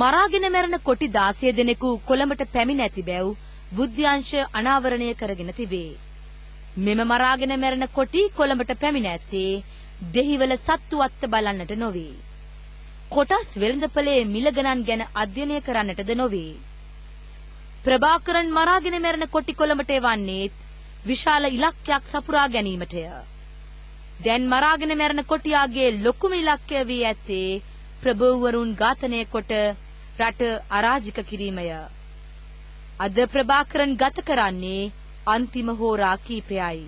මරාගෙන මැරෙන කොටි 16 දෙනෙකු කොළඹට පැමිණ ඇති බැව් බුද්ධ්‍යංශ අනාවරණය කරගෙන තිබේ. මෙම මරාගෙන මැරෙන කොටි කොළඹට පැමිණ ඇත්තේ දෙහිවල සත්තු අත්ත බලන්නට නොවේ. කොටස් වෙළඳපොලේ මිල ගණන් ගැන අධ්‍යයනය කරන්නටද නොවේ. ප්‍රභාකරන් මරාගෙන මැරෙන කොටි කොළඹට එවන්නේත් විශාල ඉලක්කයක් සපුරා ගැනීමටය. දැන් මරාගෙන මැරෙන කොටියාගේ ලොකුම ඉලක්කය වී ඇත්තේ ප්‍රභූවරුන් ඝාතනය කොට රට අරාජික කිරීමය. අද ප්‍රභාකරන් ගත කරන්නේ අන්තිම හෝරා කීපයයි.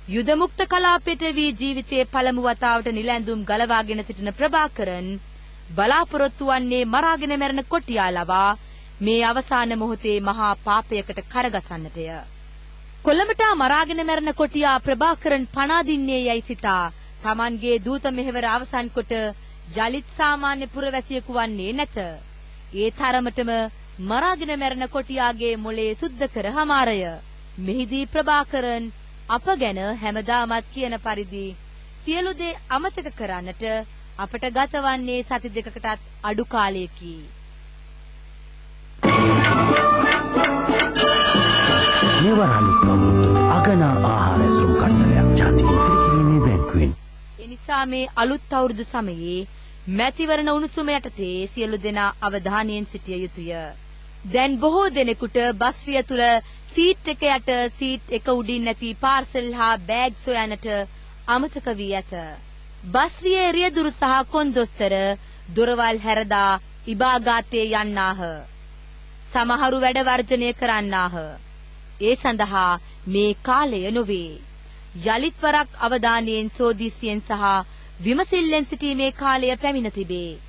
යුද මුක්ත කලාපයට වී ජීවිතයේ පළමු වතාවට නිලැඳුම් ගලවාගෙන සිටින ප්‍රභාකරන් බලාපොරොත්තු වන්නේ මරාගෙන මැරෙන කොටියා ලවා මේ අවසාන මොහොතේ මහා පාපයකට කරගසන්නටය. කොළඹට මරාගෙන මැරෙන කොටියා ප්‍රභාකරන් පණ අදින්නේ යයි සිතා තමන්ගේ දූත මෙහෙවර අවසන් කොට යලිත් සාමාන්‍ය පුරවැසියෙකු වන්නේ නැත. ඒ තරමටම මරාගෙන මැරෙන කොටියාගේ මොලේ සුද්ධ කර හමාරය. මෙහිදී ප්‍රභාකරන් අප ගැන හැමදාමත් කියන පරිදි සියලු දේ අමතක කරන්නට අපට ගතවන්නේ සති දෙකකටත් අඩු කාලයකි. මෙවර අලුත් අවුරුද්ද අගනා ආහාර ඇසුරුම් කණ්ඩායම් ජාතික ඉතිරි කිරීමේ බැංකුවෙන්. එනිසා මේ අලුත් අවුරුදු සමයේ මැතිවරණ උණුසුම යටතේ සියලු දෙනා අවධානයෙන් සිටිය යුතුය. දැන් බොහෝ දෙනෙකුට බස් රිය තුල සීට් එක යට සීට් එක උඩින් නැති පාර්සල් හා බෑග් සොයන්නට අමතක වී ඇත. බස් රියේ රියදුරු සහ කොන්දොස්තර දොරවල් හැරදා ඉබාගාතේ යන්නාහ. සමහරු වැඩ වර්ජනය කරන්නාහ. ඒ සඳහා මේ කාලය නොවේ. යලිත් වරක් අවධානයෙන් සෝදිසියෙන් සහ විමසිල්ලෙන් සිටීමේ කාලය පැමිණ තිබේ.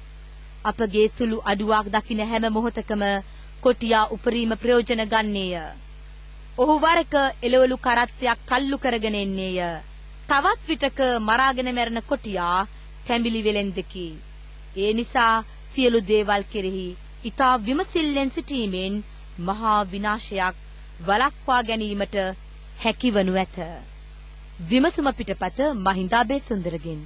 අපගේ සුළු අඩුවක් දකින හැම මොහොතකම කොටියා උපරිම ප්‍රයෝජන ගන්නේය. ඔහු වරක එළවලු කරත්තයක් තල්ලු කරගෙන එන්නේය. තවත් විටක මරාගෙන මැරෙන කොටියා තැඹිලි වෙලෙන්දකි. ඒ නිසා සියලු දේවල් කෙරෙහි ඉතා විමසිල්ලෙන් සිටීමෙන් මහා විනාශයක් වළක්වා ගැනීමට හැකිවනු ඇත. විමසුම පිටපත මහින්ද අබේසුන්දරගෙන්.